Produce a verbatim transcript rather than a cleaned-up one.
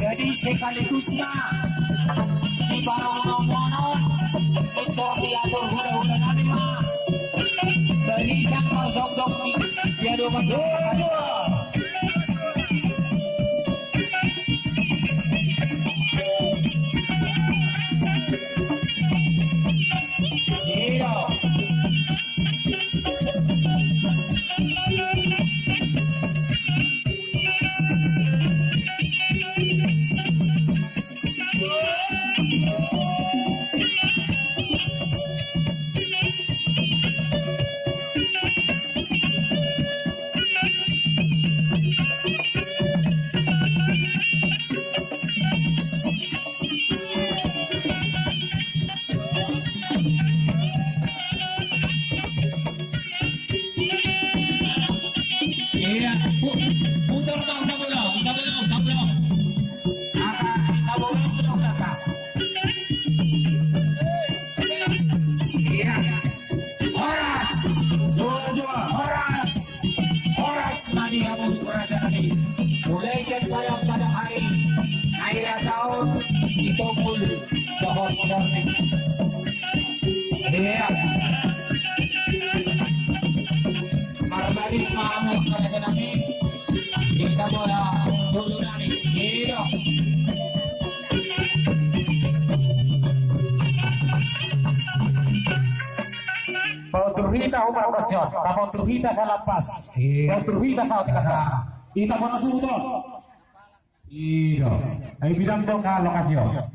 Jadi sekaligus na di paromon-omon on, pintor diatur hulahula nami ma. Bari jangkar dokdok ni dia dua. Iya, pu-, putar bang, sabolong, sabolong, sabolong. Angka sabolong, sabolong, angka. Iya. Horas. Dua, dua. Horas. Horas ma di hamu raja nami. Mulai sian siang, pada hari. Naira taon, Sitompul, dohot Sorning. Iya. Marbaris ma hamu raja nami. Bisa bola, tolu nami. Iya. Pautur hita umat pasion, pautur hita salampas, iya, pautur hita saut kasa. Ita bona suto. Iya. Ai bidang boka lokasi on.